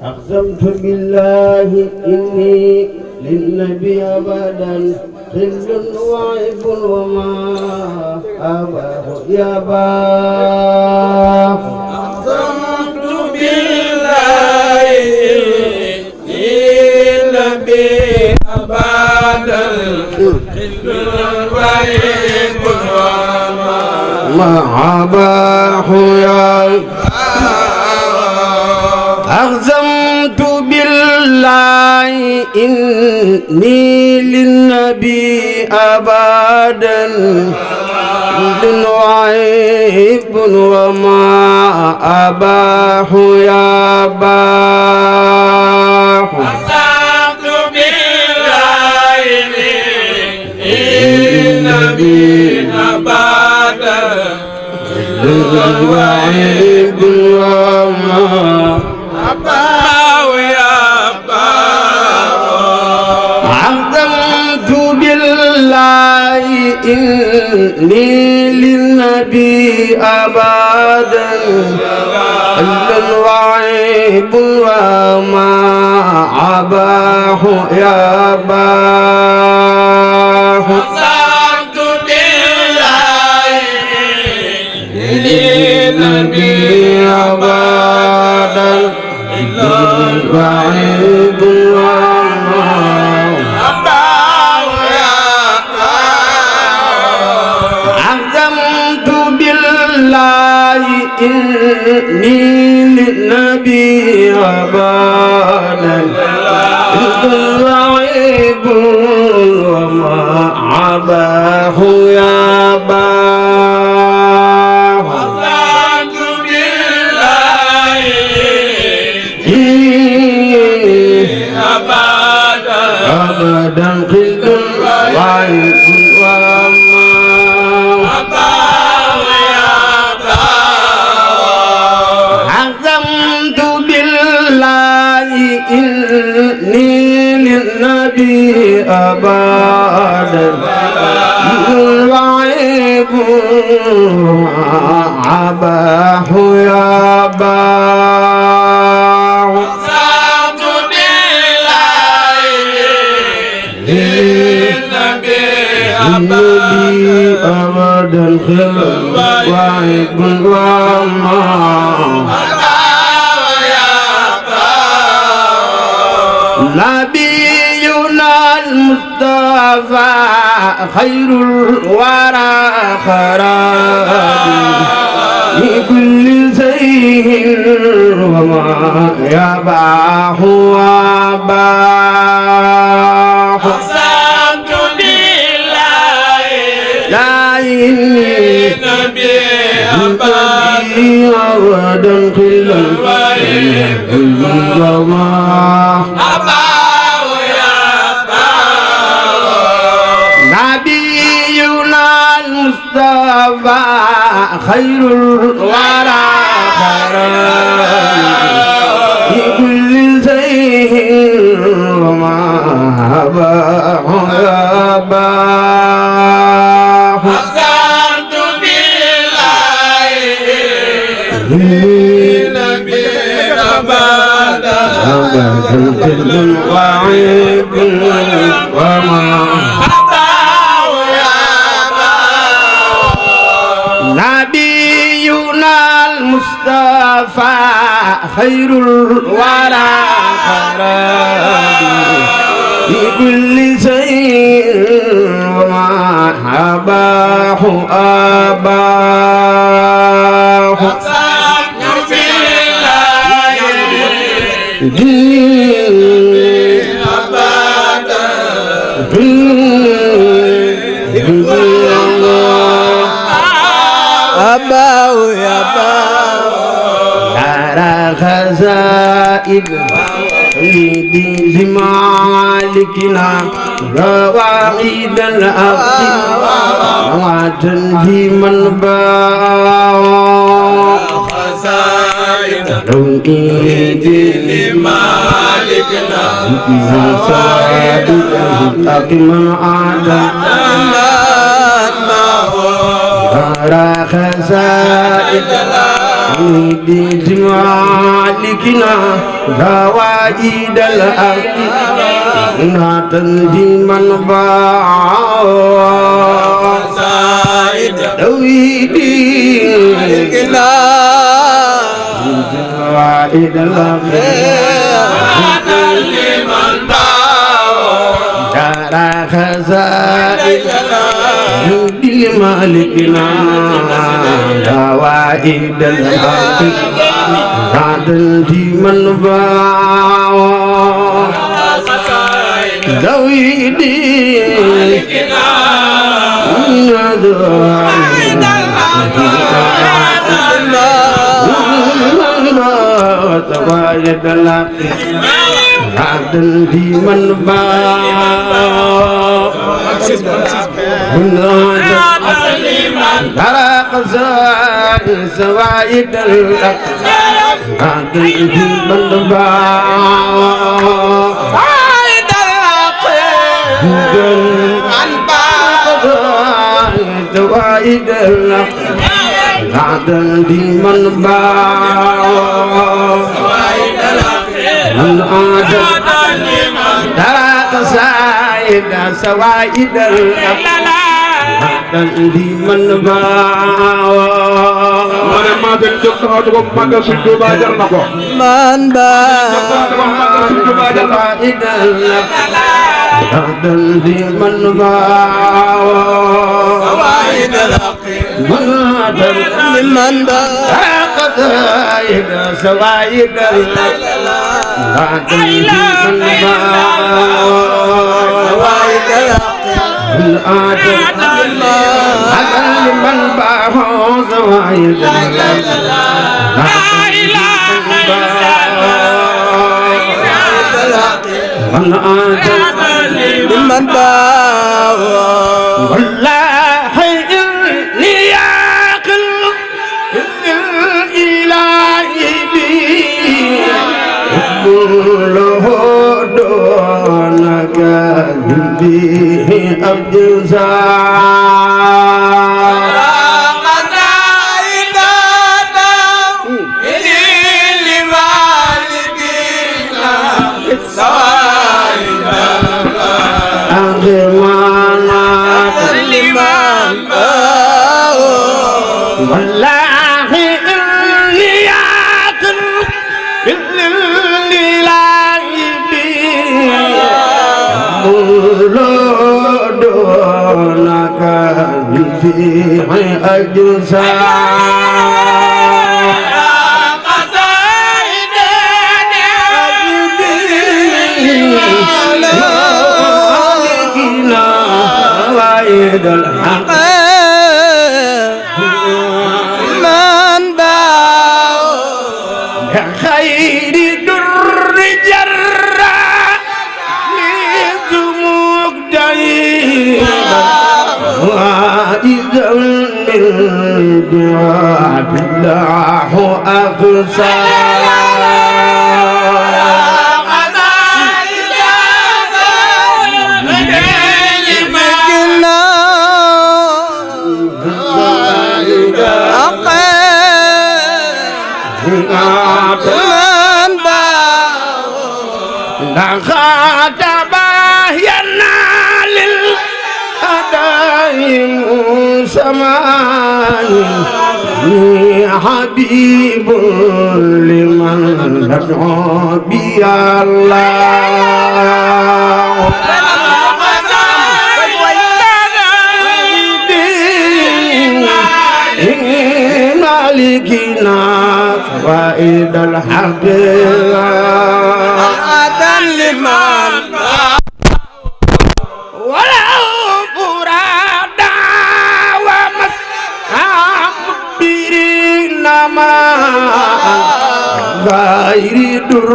أقسمت بالله إني للنبي أبدا خل وعيب وما أباه يباه أقسمت بالله إني للنبي أبدا خل وعيب وما أباه أقسمت بالله إني للنبي أبدا وعيب وما أباه يباه أقسمت بالله للنبي أبدا وعيب وما أباه يباه أقسمت بالله إني للنبي أبدا وعيب وما أباه يباه أقسمت بالله للنبي أبدا وعيب وما أباه يباه أقسمت بالله إني للنبي أبدا وعيب وما عباه يباه أقسمت بالله أبدا أبدا خلد وعيب وما أباه يباه عزمت بالله إني للنبي أبدا وعيب عباه يباه أقسمت بالله للنبي النبي أبدا خير وعيب وما أباه يباه نبينا المصطفى خير الورى خراب لكل شيء وما يباه وباه أقسمت بالله لا إني للنبي أبدا أبدا كل وما أباه يباه نبينا المصطفى خير الورى في كل شيء وما أباه يباه أقسمت بالله للنبي أبدا كل وعيب وما أباه يباه نبينا المصطفى خير الورى في كل شيء وما أباه أباه أقسمت بالله أباه دار خزائن لدي مالكنا رواعيد الأرض وتنجيما باع خزائن توحيد لمالكنا سعادة أقم عادة دار خزائن بيد مالكنا فوائد الأرض لا تنظيما باع تويدي مالكنا فوائد الأرض دار خزائن لمالكنا فوائد الأرض لا تنظيما باع تويدي وتوايد الأخير عبدا في من باع ترى قصائد سوايد الأخير عبدا في من باع زوايد الأخير عدل في من باع زوايد الأخير من عدل ترى قصائد سوايد الأخير عدل في من باع ما بنجك هاتكم ما كسيتوا باجر نكو من باع سوايد الأخير عدل في من باع سوايد الأخير من باع قصائد سوايد الأخير عدل في من باع سوايد الأخير الآدم عدل من باع سوايد الأخير من باع والله إني يعقل الإله بي كله دونك فيه أجزاء والله إني يعقل الإله بي دونك فيه أجزاء وايد الحق من باع خير در جرى لزمك دايما وإذا من جواب الله أقصى من باع تباهينا للأداء سمان حبيب لمن ندعو بي الله مالكنا فائد الحق لمن ولا فرادا ومسامبرين ما غير در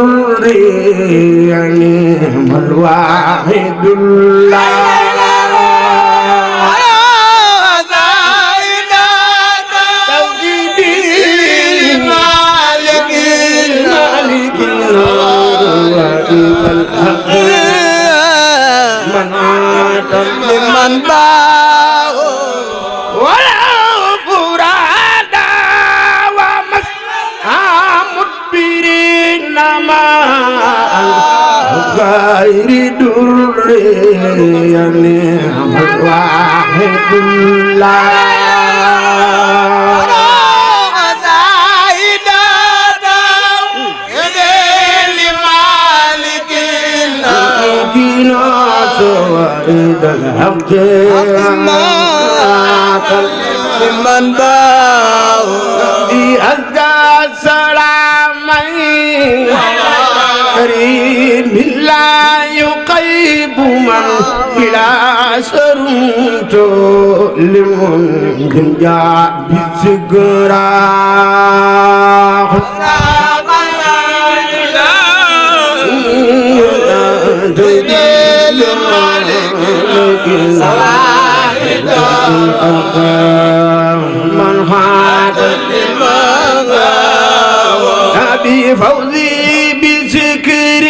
يعني الواحد الله من باع ولا فرادا ومسامبرين غير در يا نعم الواحد الله سوائد الحق لمن باو بأزكى سلامي كريم لا يقيب من بلا سرمت لمن جاء بسكراخ من خاط أبي فوزي بذكر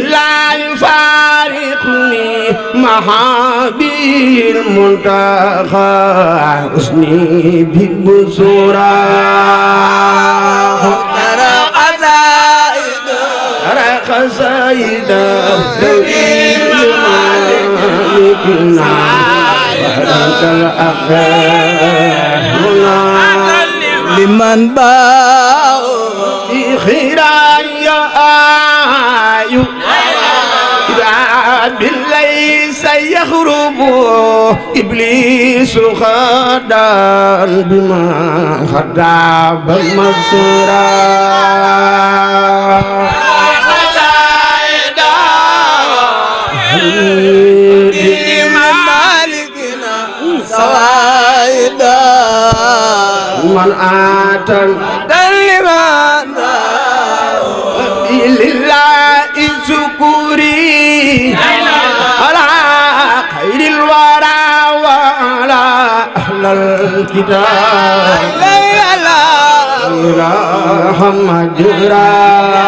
لا يفارقني محابي المنتخى حسني ببصورة قصائد مالكنا لمن باو خيرايا آيو بالليس يخرب إبليس خدان بما خداب المسرى من آتن لمن لله شكري على خير الورى وعلى أهل الكتاب لا إله مجراه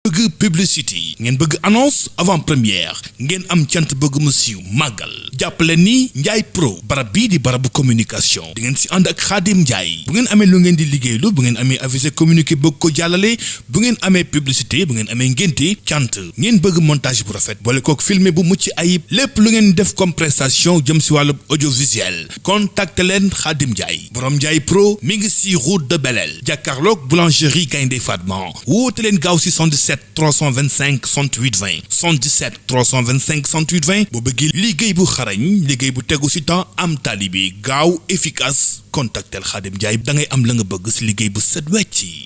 bëgg publicité ngeen bëgg annonce avant première ngeen am cant bëgg mu siiw màggal jàppale ni Ndiaye Pro barab bii di barabu communication di ngeen si ànd ak Khadim Ndiaye bu ngeen amee lu ngeen di liggéeylu bu ngeen amee avisé communiqué bëgg ko jàllale bu ngeen amee publicité bu ngeen amee ngénte cant ngeen bëgg montage bu rafet boole kook filmé bu mucc ayib lépp lu ngeen def comme prestation jëm si wàllu audiovisuel contacte leen Khadim Ndiaye borom Ndiaye Pro mi ngi si route de Belel jàkkaarloog boulangerie Gaynde Fatma woote leen gaaw si 77 325 68 20 77 325 68 20 boo bëggee liggéey bu xarañ liggéey bu tegu si temps am tali bi gaaw efficace contactel Khadim Ndiaye da ngay am la nga bëgg si liggéey bu set wecc